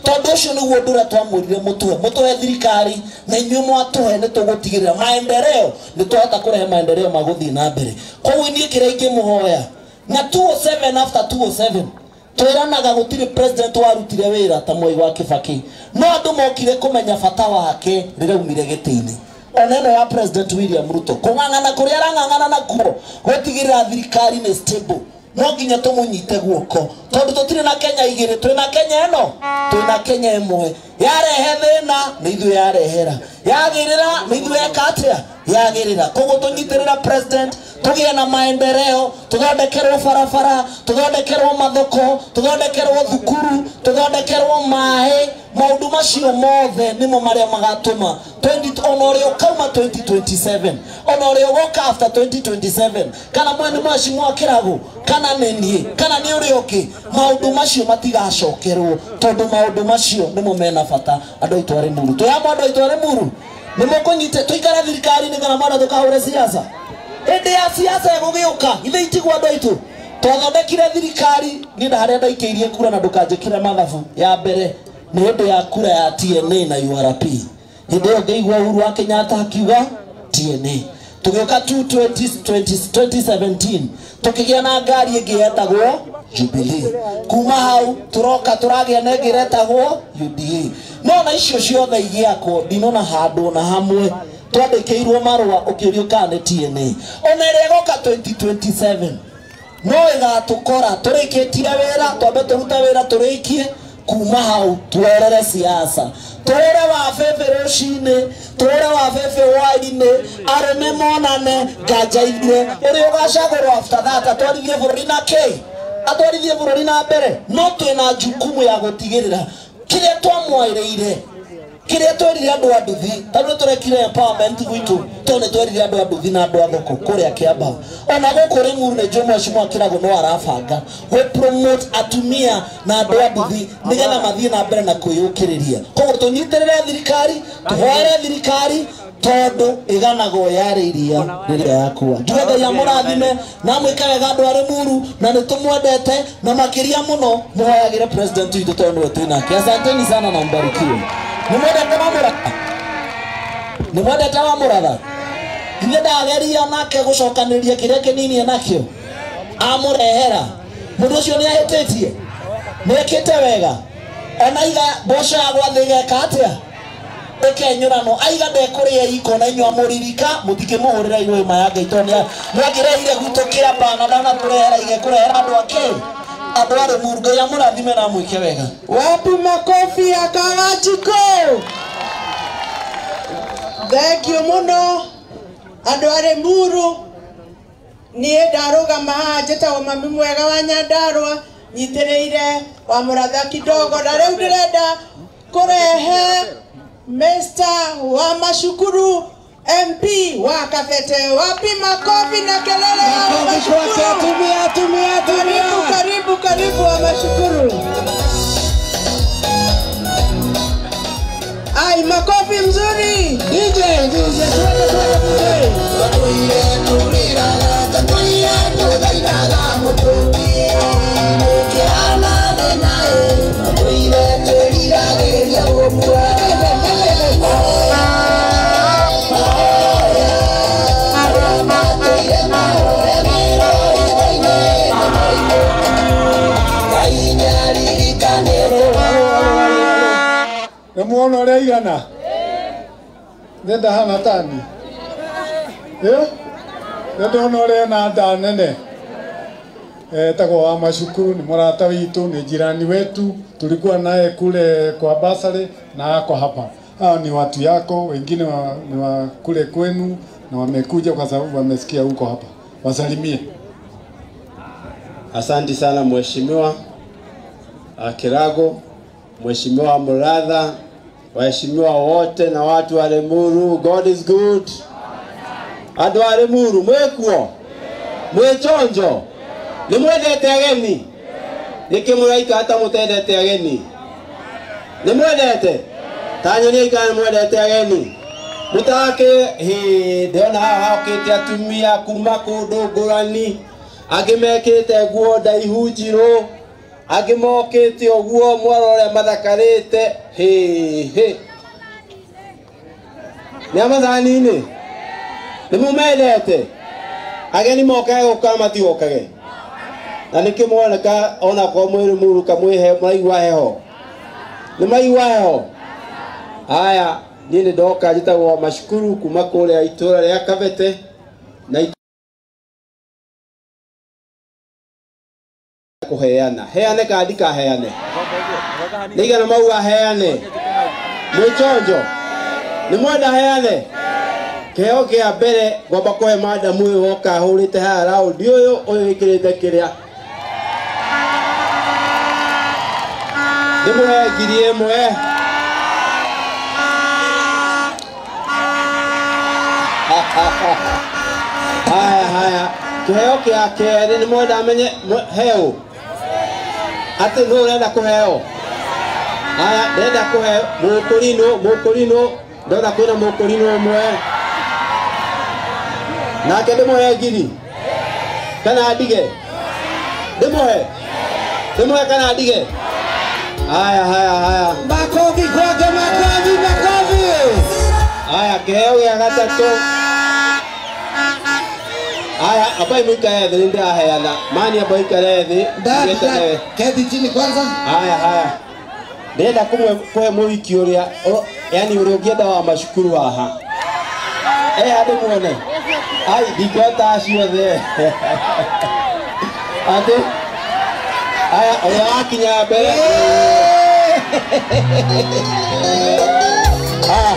Tondu ucio niguo ũndũ ũrĩa twamwĩrire mũtũhe mũtũhe thirikari na inyuĩ mwatũhe nĩ tũgũtigĩrĩra maendeleo, nĩ twahota kũrehe maendeleo ma gũthiĩ na mbere. Koguo niĩ kĩrĩa ingĩmũhoya na 207 after 207 twĩranaga gũtirĩ president warutire wĩra ta Mwai wa Kibaki, no andũ mokire kũmenya bata wake rĩrĩa aumire gĩtĩ-inĩ. Ona ĩno ya President William Ruto kũng'ang'ana kũrĩa arang'ang'ana nakuo gũtigĩrĩra thirikari nĩ stable, no nginya tũmũnyite guoko tondũ tũtirĩ na Kenya igĩrĩ, twĩna Kenya ĩno, twĩna Kenya ĩmwe. Yarehe thĩna nĩ ithuĩ yarehera, yagĩrĩra nĩ ithuĩ eka atĩa, yagĩrĩra. Koguo tũnyitĩrĩra president, tũgĩe na maendeleo, tũthondekerwo barabara, tũthondekerwo mathoko, tũthondekerwo thukuru, tũthondekerwo maĩ. Maũndũ macio mothe nĩmo marĩa magatũma 20 ona ũrĩa ũkauma 2027, ona ũrĩa ũgoka after 2027, kana mwene mheshimiwa Kĩrago, kana nĩ niĩ, kana nĩ ũrĩa ũngĩ, maũndũ macio matigacokerwo tondũ maũndũ macio nĩmo mena bata. Andũ aitũ a Limuru, twĩhamwe andũ aitũ a Limuru, nĩ mũkũnyite tũikare thirikari-inĩ kana mwenda tũkahũre siasa? Hĩndĩ ya siasa ĩgũgĩũka, ithe itigwo andũ aitũ twathondekire thirikari. Niĩ na harĩa ndaikĩirie kura na ndũkanjĩkĩre mathabu ya mbere nĩ hĩndĩ ya kura ya TNA na URP. Hĩndĩ ĩyo ngĩigua Uhuru wa Kenyatta akiuga TNA. Tũgĩũka 2017 tũkĩgĩa na ngari ĩngĩ yetagwo Jubilee. Kuma hau tũroka tũragĩa na ĩngĩ ĩretagwo UDA. No na icio ciothe igĩakwo ndinona handũ na hamwe twandĩkĩirwo marũa ũkĩũrio kana nĩ TNA. Ona ĩrĩa ĩgoka 2027 no ĩgatũkora tũrĩkĩtie wĩra, twambe tũrute wĩra tũrĩkie, kuma hau twerere siasa, tũre wa bebe rũcinĩ, tũre wa bebe hwainĩ, arũme monane nganja ithire, ũrĩa ũgacagũrwo after that atwarithie bũrũri na kĩ, atwarithie bũrũri na mbere. No twĩna jukumu ya gũtigĩrĩra kĩrĩa twamwaĩrĩire, kĩrĩa twerire andũ a nduthi, tondũ nĩ tũrekire empowerment gwitũ, tondũ nĩ twerire andũ a nduthi na andũ a thoko kũrĩa Kĩambaa. Ona gũkũ Limuru nĩ njũĩ mheshimiwa Kĩrago no arabanga gũ promote atumia na andũ a nduthi nĩgetha mathiĩ na mbere na kwĩyũkĩrĩria. Koguo tũnyitĩrĩre thirikari, tũhoere thirikari tondũ ĩganagwo yarĩ iria rĩrĩa yakua. Njuge Ngai amũrathime na amwĩke wega andũ a Limuru, na nĩ tũmwendete na makĩria mũno mũhoyagĩre president witũ tondũ nĩwe twĩ nake. Asanteni sana na mbarikiwe. Nĩ mwendete wa Mũratha? Nĩ mwendete wa Mũratha? Ithe ndageria nake gũcokanĩrĩria kĩrĩa kĩnini enakĩo amũrehera. Mũndũ ũcio nĩ ahĩtĩtie, nĩ ekĩte wega. Ona iga mboco ya gwathĩ ĩgeka atĩa, ĩkenyũranwo. Aiga ndekũrĩa iko na inyuĩ amũririka, mũtikĩmũhũrĩra igũrũ ma ya Ngai tondũ nĩ angĩrehire gwitũ Kĩambaa na ndanatũrehera igekũrehera andũ ake, andũ a Limuru. Ngai amũrathime na amwĩke wega. Wapi makofi ya Kawachiko? Thank you muno andũ a Limuru. Niĩ ndarũgama haha njĩtagwo mami mwega wa Nyandarũa, nyitĩrĩire wa Mũratha kidogo, na rĩu ndĩrenda kũrehe Mr. wa Mashukuru MP wa Kabete. Wapi makofi na kelele ya Makofi kwake. Mashukuru? Tumia, tumia, tumia. Karibu, karibu, karibu wa Mashukuru. Ai, makofi mzuri. DJ, DJ, tuweke, tuweke, DJ. Nĩ muona ũrĩa aigana? Nĩ ndahana tani? Nĩ ndona ũrĩa ena nda nene. Etagwo wa Mashukuru, ni mũrata witũ, ni jirani wetu, tulikuwa naye kule kwa basari na ako hapa. Hao ni watu yako, wengine ni wa kule kwenu na wamekuja kwa sababu wamesikia huko hapa. Wasalimie. Asante sana Mheshimiwa Kirago, Mheshimiwa Muratha, waheshimiwa wote na watu wa Limuru. God is good. Andũ a Limuru mwĩkuo? Mwĩchonjo? Nĩ mwendete ageni? Nĩkĩ mũraikara ta mũtendete ageni? Nĩ mwendete? Ta nyonia ikara nĩ mwendete ageni. Mũtake, hĩ, ndĩrona haha hokĩte atumia kuma kũndũ ngũrani, angĩ mekĩrĩte nguo ndaihu njirũ, Angĩ mokĩte ũguo mwaro ũrĩa mathakarĩte hĩ. Nĩ a macani-inĩ? Nĩ mũmendete? Ageni mokage gũka matigokage. Na nĩkĩo mũroneka onakorwo mwĩ Rĩmuru kamwĩhe mũraigua heho. Nĩ maraigua heho? Haya, niĩ nĩ ndoka njĩtagwo Mashukuru kuma kũrĩa itũra rĩa Kabete na kuheana. Heane kana ndikaheane? Nĩ igana mauga heane. Mwĩ chonjo? Nĩ mwenda heane? Kĩheo kĩa mbere ngwamba kũhe madamu ũyũ woka ahũrĩte haha raundi ũyũ ũyũ wĩkĩrĩte kĩrĩa. Ndĩmũhe 1000. Haya haya. Kĩheo kĩa kerĩ nĩ mwenda amenye heo. Atĩ nũ ũrenda kũheo? Haya, ndĩrenda kũheo mũkũrinũ, mũkũrinũ, ndona kwĩna mũkũrinũ ũmwe. Nake ndĩmũhe 1000. Kana ndige? Ndĩmũhe? Ndĩmũhe kana ndige? Haya haya haya. Makofi kwake, makofi, makofi. Haya, kĩheo gĩa gatatũ. Haya, abai mũikare thĩ, nĩndĩraheana. Mani amba ũikare thĩ. Dad, keti chini kwanza. Haya haya. Ndĩrenda kũhe mũhiki ũrĩa, yani ũrĩa ũngĩenda wa Mashukuru haha. Andũ muone. Ai, ndingĩhota acio othe. Atĩ? Haya, ũrĩa wakinya mbere. Haya,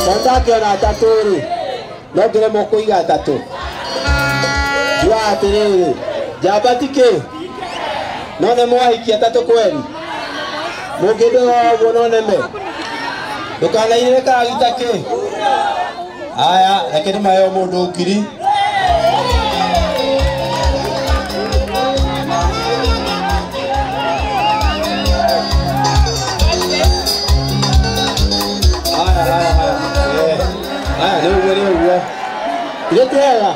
na ndakĩona atatũ rĩ, no ngĩremwo kũiga atatũ. Njugaga atĩrĩrĩ, njamba ti kĩ? No nĩ mwahiki atatũ kweri? Mũngĩndora ũguo no neme? Ndũkanainĩre karagita kĩ? Haya, reke ndĩmahe o mũndũ 1000. Haya haya haya. Haya, nĩ ũguo nĩ ũguo. Ithe ti hega?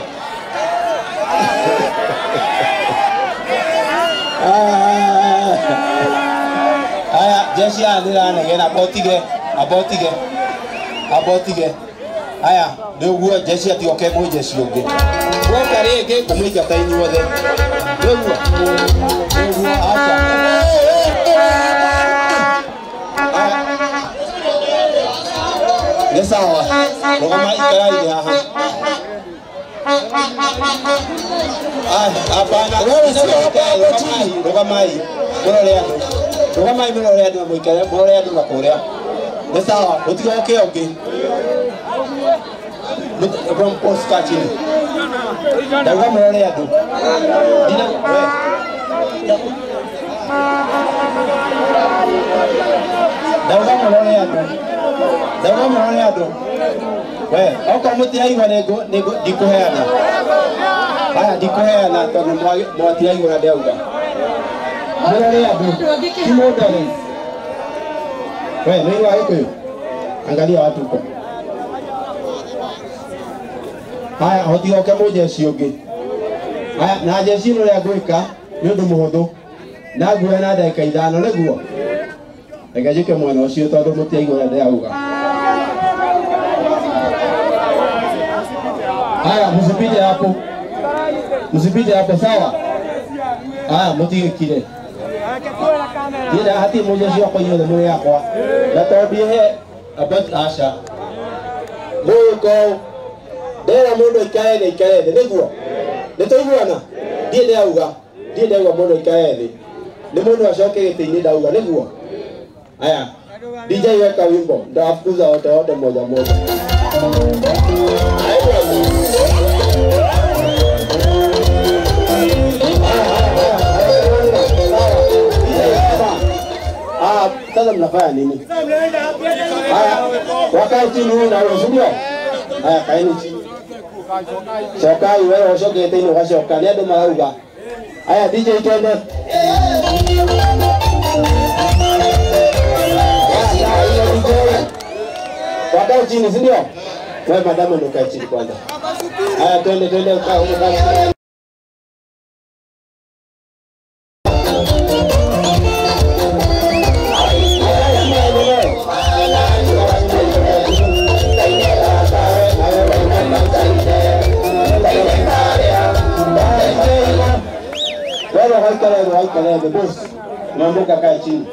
Haya, jeshi ya ndĩranegena, amba ũtige, amba ũtige, amba ũtige. Haya, nĩ ũguo jeshi atigoke mwĩ jeshi ũngĩ. Woka rĩngĩ ngũmũingata inyuothe. Nĩ ũguo? Nĩ ũguo, aca. Haya. Nĩ sawa. Rũgama ikarai thĩ haha. Hapana, rũgamai, mũrore andũ. Rũgamai mũrore andũ na mũikare, mũrore andũ na kũrĩa. Nĩ sawa, mũtigoke ũngĩ. Kaa chini. Ndauga mũrore andũ. Ndina, we. Ndauga mũrore andũ. Ndauga mũrore andũ. We, okorwo mũtiraigua ndikũheana. Haya, ndikũheana tondũ mwatiraigua ũrĩa ndauga. Mũrore andũ, ti mũndore. We, nĩũraigua Gĩkũyũ? Angalia watu huko. Haya, hũtigoke mũjeshi ũngĩ. Haya, na jeshi ĩno ũrĩa ngwĩka nĩ ũndũ mũhũthũ. Na nguoya na ndagĩka 5 nĩguo. Reke njũke mwena ũcio tondũ mũtiraigua ũrĩa ndĩrauga. Haya, msipite hapo. Msipite hapo, sawa? Haya, mũtigĩkire. Ndĩrenda hatirĩ mũjeshi wakwa inyuothe mũrĩ akwa. Na tondũ ndihe about aca. Mũgũka ndĩrera mũndũ aikare thĩ, aikare thĩ, nĩguo? Nĩ tũiguana? Ndiĩ ndĩrauga, ndiĩ ndĩrauga mũndũ aikare thĩ. Nĩ mũndũ acoke gĩtĩ-inĩ ndauga, nĩguo? Haya, DJ weka wimbo, ndawafukuza wote wote moja moja. Sasa mnafanya nini? Haya, wakae chini huyu na huyu, si ndio? Haya, kaeni chini. Cokai wewe ucokete ino ugacoka nĩ andũ marauga. Haya, DJ twende. Wakae chini, si ndio? Wewe madamu ndio kae chini kwanza. Haya, twende twende ukae. Wewe waikale, waikale the boss. Naomba kae chini.